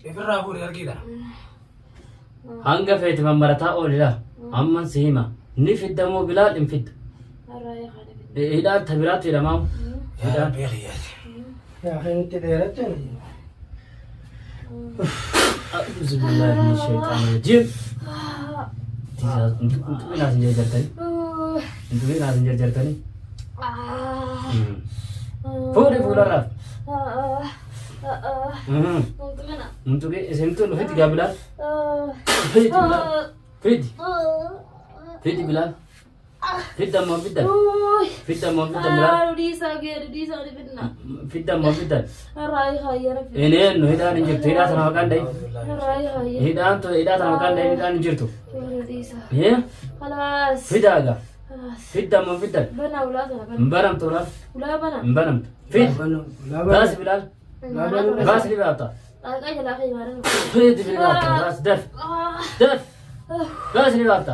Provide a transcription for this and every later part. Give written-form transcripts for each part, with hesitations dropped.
Ifirraa fuudhi harkii kana. Hanga feete mammarataa oolila. Amman si hima. Ni fidda moo Bilaal hin fiddu? Har'a yaa kana fidda. Hidhaan ta biraatti hidhamaa. Yaa Hidhaan. Rabbii kiyyaati. Yaa akhi nutti dheeratte. A'uuzu billaahi mina shayxaani rajiim. Hin tuqinaa sin jarjartanii. Hin tuqinaa sin jarjartanii. Fuudhi fuularraa. Hin tuqin isin tun ofitti gaa Bilaal. Fidi Bilaal. Fidi. Fidi Bilaal. Fidda ammoo fiddan. Fidda ammoo fiddan Bilaal. Fidda ammoo fiddan. Hin eenyu hidhaan hin jirtu. Hidhaa tana maqaan dhahi. Hidhaan tun hidhaa tana maqaan dhahi hidhaan hin jirtu. Hee? Fidaa egaa. Fidda ammoo fiddan. Hin banamtu Bilaal. Hin banamtu. Fidi. Baasi Bilaal. Baasi ni baafta. Fidi ni baafta. Baasi daf. Daf. Baasi ni baafta.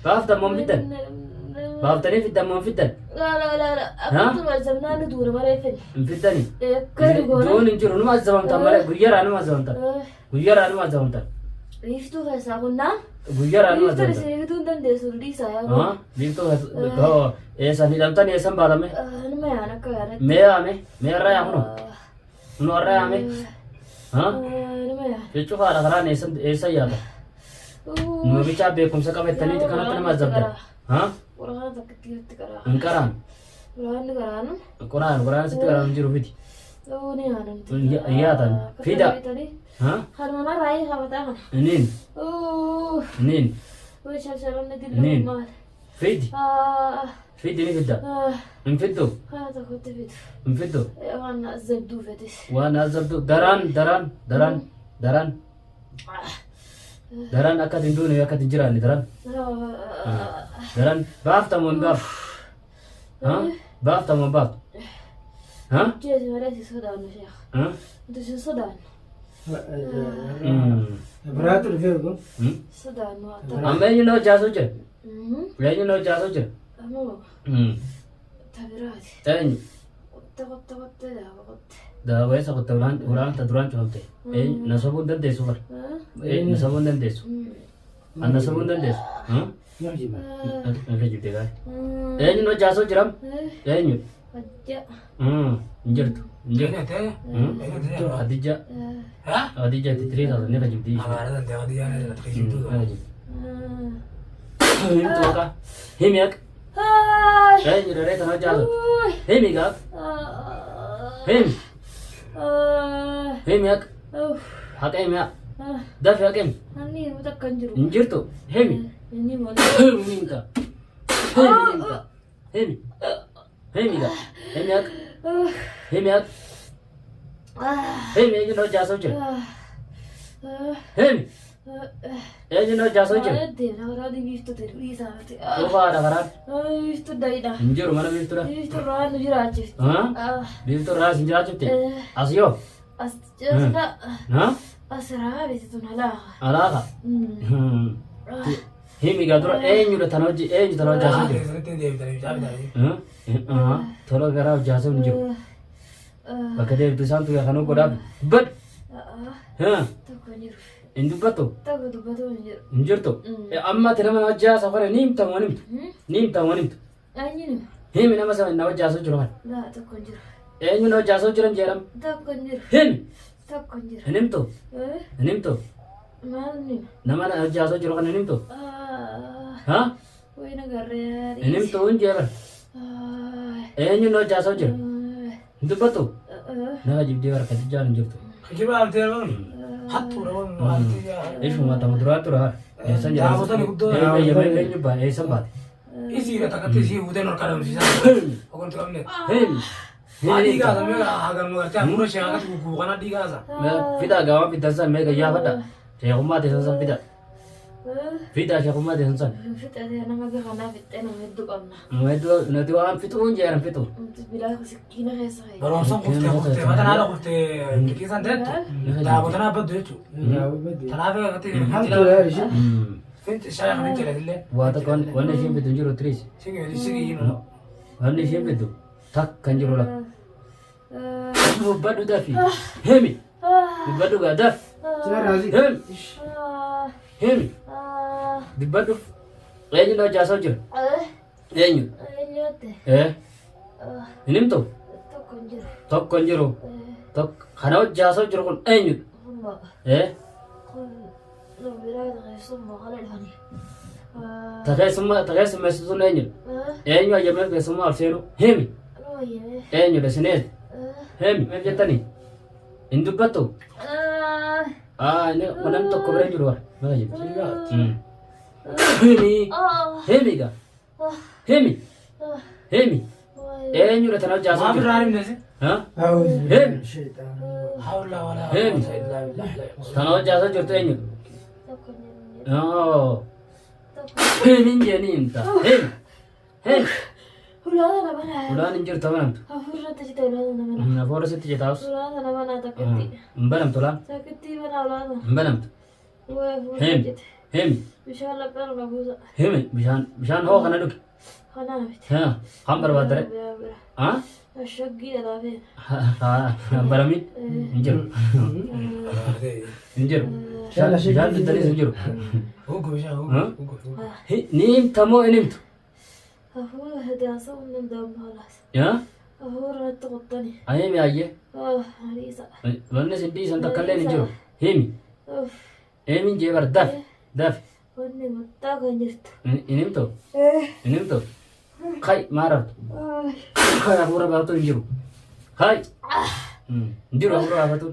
Baafta ammoo fiddan. Baaftanii fiddan ammoo fiddan. Hin fiddani. Duun hin jiru numa azabamtan malee guyyaraa numa azabamtan. Guyyaraa numa azabamtan. Biiftuu keessaa kunnaa. Guyyaraa numa Biiftuun azabamtan. isin hiituu hin dandeessu dhiisaa yaa goota. Biiftuu eessan hidhamtan eessan baatame? Nima yaan akka yaadatti. Mee yaame? Mee irra yaa kunoo? Kunoo irra yaame? Nima yaan. Cufaadha karaan eessan eessan yaata? Numa bichaa beekumsa qabattaniiti kanatti nama azabdan. Quraana takka itti qaraa. Hin qaraan. Quraanni qaraanu. Quraan quraan sitti qaraan hin jiru fidi. Ni yaadamti. Hin yaatan. Fida. Kanuma narraa hiikafataa kana. Inin. Inin. Way shalshalonni Niin. dilluu maal. Fidi. Fidi ni fidda. Hin fiddu. Kana tokkotti fidu. Hin fiddu. Waan azabduu fetis. Waan azabdu daraan daraan daraan daraan daraan akka hin duune akka hin jiraanne daraan daraan baafta moo hin baaftu? Baafta moo hin baaftu? Jeesi malee si sodaannu sheekh. Nuti si sodaannu. Biraatu dhufee kun. Sodaannu akka. Amma eenyu na hojjaasuu jira? Eenyu na hojjaasuu jira? Amma tabiraati. Eenyu? Qotte qotte qotte daaba qotte. Daawweessa qotte ulaan ulaan ta duraan cufamte. Eenyu na sobuu hin dandeessu bara. Na sobuu hin dandeessu. An na sobuu hin dandeessu. Na kijibde gaari. Eenyu na hojjaasuu jiram? Eenyu? Hojja. Hin jirtu. Hin jirtu. Khadija. Khadija itti tirii taatu ni kijibdi. Ni kijibdi. Himtu maqaa. Himi haqa. Eenyu daree kana hojjaasu? Himi gaaf. Himi. Himi haqa. Haqa himi haqa. Dafi haqa himi. Anni himu takka hin jiru. Hin jirtu. Himi. Inni malee. Himi ni himta. Himi ni himta. Himi. Himi gaa. Himi haqa. Himi haqa. Himi eenyu na hojjaasoo jira? Himi. Eenyu na hojjaasoo jira? Cufaadha karaan. Hin jiru mana biiftuudha. Biiftuu irraa sin jiraachifte. As yoo. Alaaka. Himi gaa dura eenyudha tana hojii eenyu tana hojjaasoo jira? Tola garaa hojjaasoo hin jiru. Bakka deemtu isaan tuya kanuu godhaaf dubbadhu. Hin dubbattu? Hin jirtu? Amma ati nama hojjaasa kana ni himta moo himtu? Ni himta moo himtu? Himi nama sana na hojjaasoo jiru kana. Eenyu na hojjaasoo jiran jedhama? Himi. Hin himtu? Hin himtu? Nama na hojjaasoo jiru kana hin himtu? Ha? Hin himtu hin jedhan. Eenyu na hojjaasoo jira? Hin dubbattu? Nama jibdee harka jijjaan hin jirtu. Kijiba abdee roon. Hattuudha roon. Ishuma tama duraa tura har. Eessan jira? Daawwatani guddoo. Eenyu baate? Eessan baate? Isiidha takkatti isii fuutee nol kadhamsiisaa. Ogontu qabne. Himi. Maa dhiigaasa mee hagan magartee hafuura ishee hagatti guggubu kana dhiigaasa. Fidaa gaawwan fiddan san mee gayyaa fadha. Sheekummaa teessan san fida. Fidaa sheekummaa teessan san. Fixatee nama bifa kanaa fixxee nama hedduu qabna. Nama hedduu nuti waan fixuun jeeran fixu. Nuti bilaa sikkiina keessa fayyada. Barumsaan kuftee kuftee matanaa kuftee liqiisan teettu daawwatanaa baddu jechuudha. Tanaaf akkatti Hamtuudha ishee. Finci shaayii kan finciletillee. Waa tokko wanni isheen fiddu hin jiru tiriis. Sigi sigi Wanni isheen fiddu. Takka hin jiru lafa. Dubbadhu dafi. Himi. Dubbadhu gaa dafi. Seerraasi. Himi. Himi. Dubbadhu. Eenyu na hojjaasaa jira? Eenyu? Ee. Hin himtu? Tokko hin jiru. Tokko. Kana hojjaasaa jiru kun eenyu? Ee. Ta keessummaa ta keessummeessitu sun eenyu? Eenyu ayyameef keessummaa ol seenu? Himi. Eenyudha sineet? Himi. Maal jettanii? Hin dubbattu? Aa inni kun namni tokko bira hin jiru bara. Mala jiru. Himi. Himi gaa. Himi. Himi. Eenyudha tana hojjaa Maaf jiru? irraa himne si? Ha? A'uudhu Himi. billaahi shayxaan. Hawla wala Himi. quwwata illaa billah. Tana hojjaa jirtu eenyudha? Oo. Himi hin himta. Himi. Himi. Ulaan hin jirtu amanamtu. Hafuura sitti jetaus. Hin banamtu ulaan. Hin banamtu. Himi. Himi. Himi. Bishaan bishaan hoo kana dhugi. Ha. Kan barbaaddare. Ha? Kan baramin hin jiru. Hin jiru. Bishaan dugdanis hin jiru. Hugu bishaan hugu Ha? hugu hugu. Ni himta moo hin himtu? Yaa? Himi ayyee. Wanni isin dhiisan takka illee hin jiru. Himi. Himi jee bar dafi. Dafi. Wanni muttaa kan jirtu. Hin himtu? Hin himtu? Kai maa raftu? Kai hafuura baafatu hin jiru. Kai. Hin jiru hafuura baafatu.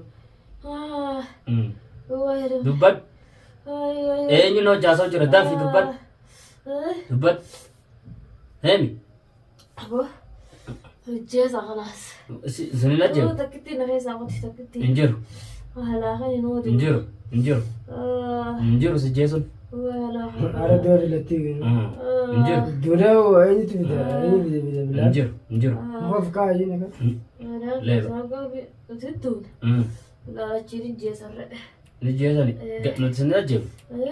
Dubbadhu. Eenyu na hojjaasoo jira? Dafi dubbadhu. Dubbadhu. Himi. Abo. Hojjeesa kalaas. Isin hin ajjeefu? Takkitti na keessaa qotti takkitti. Hin jiru. Halaa kan hin oolu. Hin jiru. Hin jiru. Hin jiru si jeesun. Ara doori lattii. Hin jiru. Duudhaa eenyutu fida? Eenyu fida fida Hin bilaa? jiru. Hin jiru. Muka kaa'ee naga. Leeba. Tuttuun. Laalachiin jeesarre. Ni jeesani. Nuti sin ajjeefu.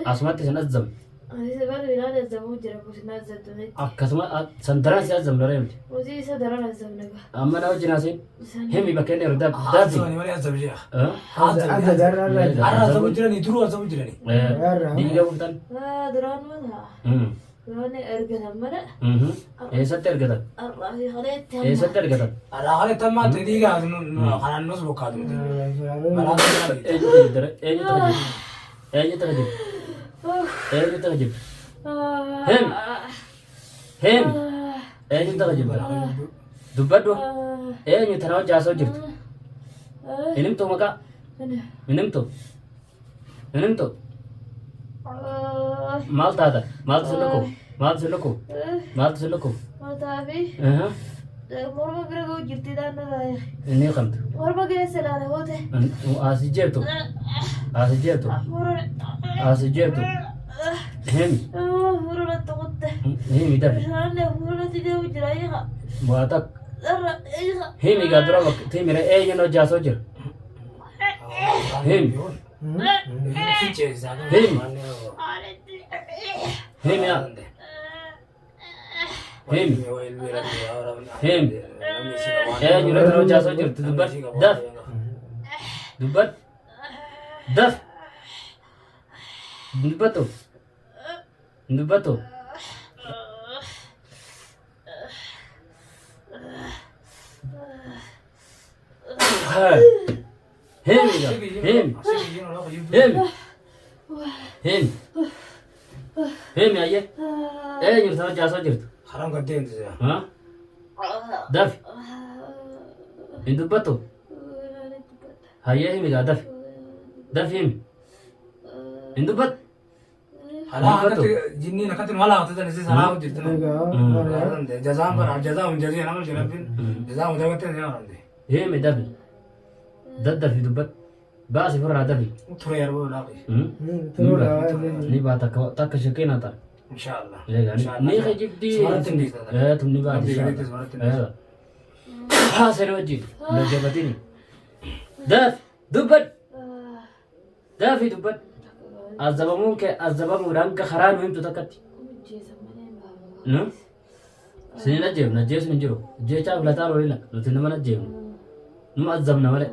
Asumatti sin azzamne. Ani bara biraan azzamuu jira kusinaa azzamtunetti. Akkasuma san daran si azzamne ree nuti. Hojii isa daran azzamne ba. Amma na wajjin haasa'in. Himi bakka inni jiru dafi. Azabani malee azabu sheekh. Azza darra irraa. Har'a azabu jiranii duruu azabu jiranii. Dhiiga buuftan. Duraan mana. Duraan ergatan mana. Eessatti ergatan? Har'aa fi kaleetti hamma. Eessatti ergatan? Har'a kana tammaa ta'e dhiigaa kanaan nus bokkaatu miti. Balaa kana Eenyutu jibdare? Eenyutu jibde? Eenyutu jibde? Eenyutu jibde? Himi. Himi. Eenyutu jibde? Dubbadhu. Eenyu tana hojjaasoo jirtu? Hin himtu maqaa? Hin himtu? Hin himtu? Maal taata? Maaltu si lukku? Maaltu si lukku? Maaltu si lukku? Mataa fi morma bira ga'u jirti naannoo raayyaa. Inni kamtu? Morma keessa ilaala hoote. Asi jeetu? Asi jeetu? Asi jeetu? Himi. Hafuura natti kutte. Himi dafi. Bishaan hafuura natti deemu jira eega. Waa takka. Irra eega. Himi gaa dura bakka himi eenyuun hojjaasoo jira? Himi. Himi. Himi yaa. Himi. Himi. Eenyu irratti hojjaasoo jirtu dubbadhu. Dafi. Dubbadhu. Dafi. Dubbattu. Dubbattu. Himi gaa. Himi. Himi. Himi. Himi ayyee. Eenyu irratti hojjaasoo jirtu? Haram kan deemtu jira. Ha? Dafi. Hin dubbattu? Hayyee himi gaa dafi. Dafi himi. Hin dubbattu? Halaa akkatti jinniin akkatti nu halaa akkatti isin salaa hojjetti. Jazaan bara jazaan jazee nama jirabbin jazaan hojjetti ni haramte. Himi dafi. Daddafi dubbadhu. Baasi ofirraa dafi. Ture yeroo laaqi. Ni baata takka shakkii naa ta'a. Inshaallah. Ni kijibdii. Sumaratti hin dhiisna. Tumni baati. Rabbii gaditti sumaratti hin dhiisna. Haasani wajjin. Jabatini. Dafi dubbadhu. Dafi dubbadhu. Azabamuun kee azabamuudhaan hanga karaa nu himtu takkatti. Isin hin ajjeefnu, ajjeesuun hin jiru. Ajjeechaa filataa loolina nuti nama hin ajjeefnu. Numa azzabna malee.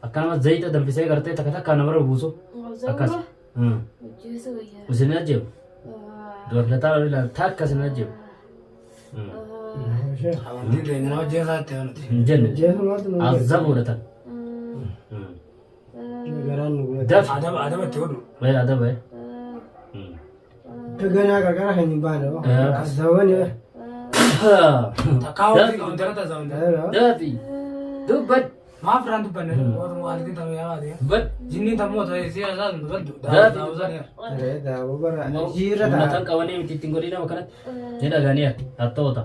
Akka nama zayita danfisee gartee takka takkaa namarra buusu. Akkas. Isin hin ajjeefnu. Du'a filataa loolina takka isin hin ajjeefnu. Amantiin teenya nama ajjeesaa itti nuti. Hin jenne. Jeesu maaltu nu godhe? Azzabuudha tan. Garaan nu godhe. Dafi. Adaba adaba itti godhu. Wayii adaba. Ganaa qarqara kan hin baane. Azawani. Takkaa hojii kontirata zawante. Dafi. Dubbad. Maaf irraan dubbanne warra waalitiin tamuu yaa baate. Dubbad. Jinniin tamuu otoo si asaa dubbaddu. Dafi. Daawwa bara jiirra Humna ta'a. tan qabanii miti ittiin godhii nama kanatti. Ni dhaganii hattoota.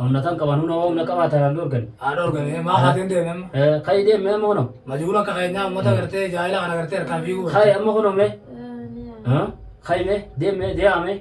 Humna tan qaban humna humna qabaatan halluu argani. Haadha organii maa haatiin deeme amma. Kayi deemee amma kunoo. Majuula akka keenyaa uummata gartee jaayila kana gartee harkaan fiiguu. Kayi amma kunoo mee. Kayi mee deemee deemee.